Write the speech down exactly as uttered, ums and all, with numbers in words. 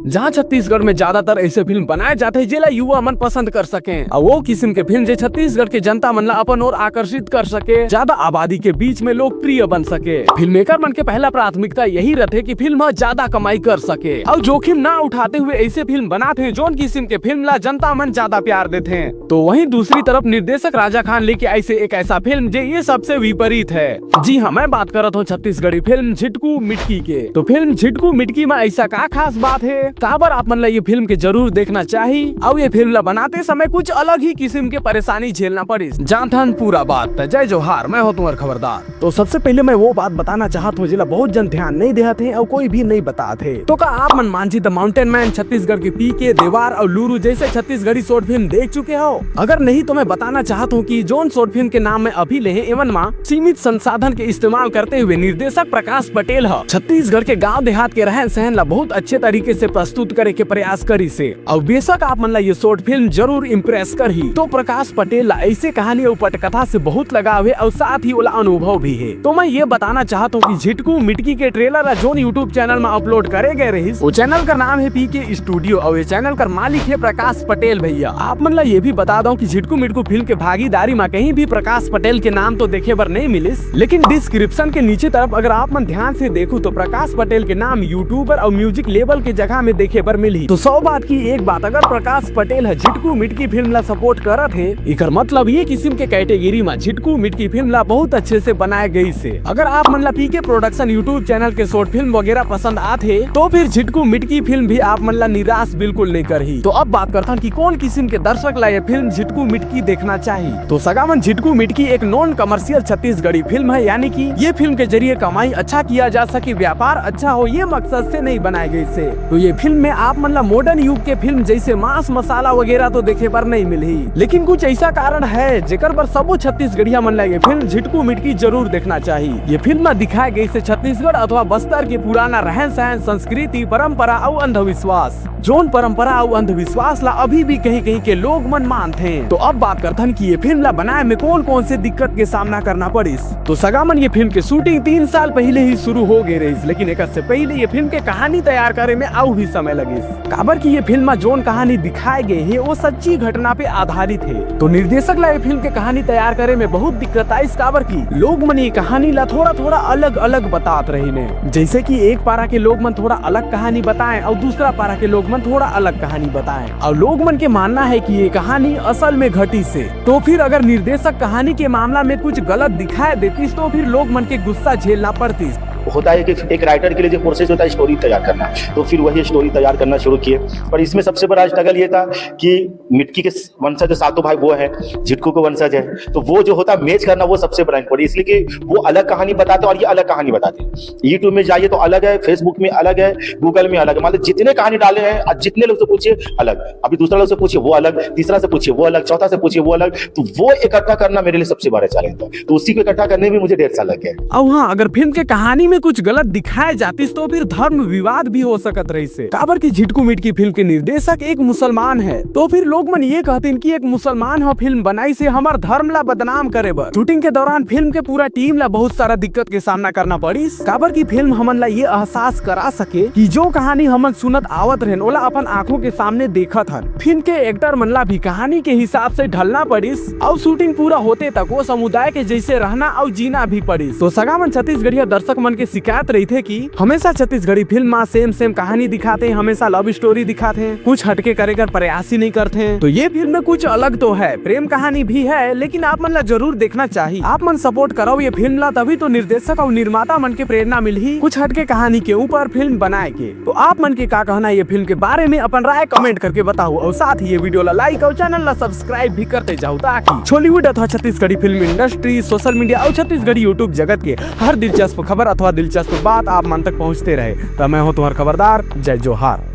जहाँ छत्तीसगढ़ में ज्यादातर ऐसे फिल्म बनाए जाते हैं जेला युवा मन पसंद कर सके, और वो किस्म के फिल्म जे छत्तीसगढ़ के जनता मन ला अपन ओर आकर्षित कर सके, ज्यादा आबादी के बीच में लोकप्रिय बन सके। फिल्म मेकर मन के पहला प्राथमिकता यही रहते कि फिल्म ह ज्यादा कमाई कर सके, और जोखिम ना उठाते हुए ऐसे फिल्म बनाते हैं जोन किस्म के फिल्म ला जनता मन ज्यादा प्यार देते हैं। तो वहीं दूसरी तरफ निर्देशक राजा खान लेके आइसे एक ऐसा फिल्म जे ये सबसे विपरीत है। जी हाँ, मैं बात करत हूँ छत्तीसगढ़ी फिल्म झिटकू मिटकी के। तो फिल्म झिटकू मिटकी में ऐसा का खास बात है, काबर आप मन ला ये फिल्म के जरूर देखना चाहिए। और ये फिल्म ला बनाते समय कुछ अलग ही किस्म के परेशानी झेलना पड़ी। जानथन पूरा बात, त जय जोहार, मैं हूँ तुम्हार खबरदार। तो सबसे पहले मैं वो बात बताना चाहत हूँ जेला बहुत जन ध्यान नहीं देहत है और कोई भी नहीं बतात है। तो का आप मन मांझी द माउंटेन मैन, छत्तीसगढ़ के पीके, देवार और लूरू जैसे छत्तीसगढ़ी शॉर्ट फिल्म देख चुके हो? अगर नहीं तो मैं बताना चाहत हूँ कि जोन शॉर्ट फिल्म के नाम मैं अभी ले हैं, एमन मा सीमित संसाधन के इस्तेमाल करते हुए निर्देशक प्रकाश पटेल ह छत्तीसगढ़ के गांव देहात के रहन सहन ला बहुत अच्छे तरीके से प्रस्तुत करे के प्रयास करी से। और बेशक आप मन ला ये शॉर्ट फिल्म जरूर इम्प्रेस करही। तो प्रकाश पटेल ला ऐसे कहानी और पटकथा से बहुत लगाव है और साथ ही ओला अनुभव भी है। तो मैं ये बताना चाहत हूँ कि झिटकू मिटकी के ट्रेलर ला जोन YouTube चैनल में अपलोड करे गए रहिस, वो चैनल का नाम है पीके स्टूडियो और ये चैनल का मालिक है प्रकाश पटेल भैया। आप मन ला ये भी बता दो कि झिटकू मिटकू फिल्म के भागीदारी में कहीं भी प्रकाश पटेल के नाम तो देखे बर नहीं मिलिस, लेकिन डिस्क्रिप्शन के नीचे तरफ अगर आप मन ध्यान से देखो तो प्रकाश पटेल के नाम यूट्यूबर और म्यूजिक लेबल के जगह में देखे बर मिलही। तो सौ बात की एक बात, अगर प्रकाश पटेल ह झिटकू मिटकी फिल्म ला सपोर्ट करत हे, एकर मतलब ये किस्म के कैटेगरी में झिटकू मिटकी फिल्म ला बहुत अच्छे से बनाए गई से। अगर आप मन ला पीके प्रोडक्शन YouTube चैनल के शॉर्ट फिल्म वगैरह पसंद आत हे, तो फिर झिटकू मिटकी फिल्म भी आप मन ला निराश बिल्कुल नहीं करही। तो अब बात करथन कि कौन किस्म के दर्शक ला ये फिल्म झिटकू मिटकी देखना चाहिए। तो सगा मन, झिटकू मिटकी एक नॉन कमर्शियल छत्तीसगढ़ी फिल्म है, यानी कि ये फिल्म के जरिए कमाई अच्छा किया जा सके, व्यापार अच्छा हो, ये मकसद से नहीं बनाई गई से। तो ये फिल्म में आप मन ला मॉडर्न युग के फिल्म जैसे मांस मसाला वगैरह तो देखे बर नहीं मिलही, लेकिन कुछ ऐसा कारण है जेकर बर सबो छत्तीसगढ़िया मन ला ये फिल्म झिटकू मिटकी जरूर देखना चाहिए। ये फिल्म में दिखाए गए से छत्तीसगढ़ अथवा बस्तर के पुराना रहन सहन, संस्कृति, परंपरा और अंधविश्वास, जोन परंपरा अउ अंधविश्वास ला अभी भी कहीं-कहीं के लोग मन मानथे। तो अब बात करथन कि ये फिल्म ला बनाए में कौन-कौन से दिक्कत के सामना करना पड़िस। तो सगा मन, ये फिल्म के शूटिंग तीन साल पहले ही शुरू हो गए रहिस, लेकिन एकर से पहले ये फिल्म के कहानी तैयार करे में अउ भी समय लगिस, काबर कि ये फिल्म में जोन कहानी दिखाए गए हे, वो सच्ची घटना पे आधारित हे। तो निर्देशक ला ये फिल्म के कहानी तैयार करे में बहुत दिक्कत आइस, काबर कि लोग मन ये कहानी ला थोड़ा-थोड़ा अलग-अलग बतात रहिन हे। जैसे कि एक पारा के लोग मन थोड़ा अलग कहानी बताएं और दूसरा पारा के लोग मन थोड़ा अलग कहानी बताएं, और लोग मन के मानना है कि ये कहानी असल में घटिस हे। तो फिर अगर निर्देशक कहानी के मामला में कुछ गलत दिखाए देतिस, तो फिर लोग मन के गुस्सा झेलना पड़तिस। होता है कि एक राइटर के लिए जो प्रोसेस होता है स्टोरी तैयार करना, तो फिर वही स्टोरी तैयार करना शुरू किए। पर इसमें सबसे बड़ा स्ट्रगल ये था कि मिटकी के वंशज जो सातों भाई वो है, झिटकू के वंशज है, तो वो जो होता है मैच करना, वो सबसे बड़ा इम्पोर्टेंट, इसलिए कि वो अलग कहानी बताते हैं और ये अलग कहानी बताते हैं। यूट्यूब में जाइए तो अलग है, फेसबुक में अलग है, गूगल में अलग है, मतलब जितने कहानी डाले हैं, आज जितने लोग से पूछिए अलग, अभी दूसरा लोग से पूछिए वो अलग, तीसरा से पूछिए वो अलग, चौथा से पूछिए वो अलग, तो वो इकट्ठा करना मेरे लिए सबसे बड़ा चैलेंज था। तो उसी को इकट्ठा करने में मुझे डेढ़ साल लग गया। अब हाँ, अगर फिल्म के कहानी में कुछ गलत दिखाए जातिस तो फिर धर्म विवाद भी हो सकत रहिस हे, काबर कि झिटकू मिटकी फिल्म के निर्देशक एक मुसलमान है, तो फिर लोग मन ये कहतिन कि एक मुसलमान ह फिल्म बनाइस हे हमर धर्म ला बदनाम करे बर। शूटिंग के दौरान फिल्म के पूरा टीम ला बहुत सारा दिक्कत के सामना करना पड़िस, काबर कि फिल्म हमन ला ये एहसास करा सके कि जो कहानी हमन सुनत आवत रहेन, ओला अपन आंखों के सामने देखत हन। फिल्म के एक्टर मन ला भी कहानी के हिसाब से ढलना पड़िस, अउ शूटिंग पूरा होते तक वो समुदाय के जैसे रहना अउ जीना भी पड़िस। तो सगा मन, छत्तीसगढ़िया दर्शक मन के शिकायत रहिथे कि हमेशा छत्तीसगढ़ी फिल्म मा सेम सेम कहानी दिखाते, हमेशा लव स्टोरी दिखाते, कुछ हटके करे कर प्रयास ही नहीं करते। तो ये फिल्म में कुछ अलग तो है, प्रेम कहानी भी है, लेकिन आप मन ला जरूर देखना चाहिए। आप मन सपोर्ट करव ये फिल्म ला, तभी तो निर्देशक और निर्माता मन के प्रेरणा मिलही कुछ हटके कहानी के ऊपर फिल्म बनाए के। तो आप मन के का कहना ये फिल्म के बारे में, अपन राय कमेंट करके बताओ, और साथ ही ये वीडियो ला लाइक और चैनल ला सब्सक्राइब भी करते जाओ, ताकि छॉलीवुड अथवा Chhattisgarhi film industry, social media और छत्तीसगढ़ी YouTube जगत के हर दिलचस्प खबर अथवा दिलचस्प बात आप मन तक पहुंचते रहे। तो मैं हूं तुम्हार खबरदार, जय जोहार।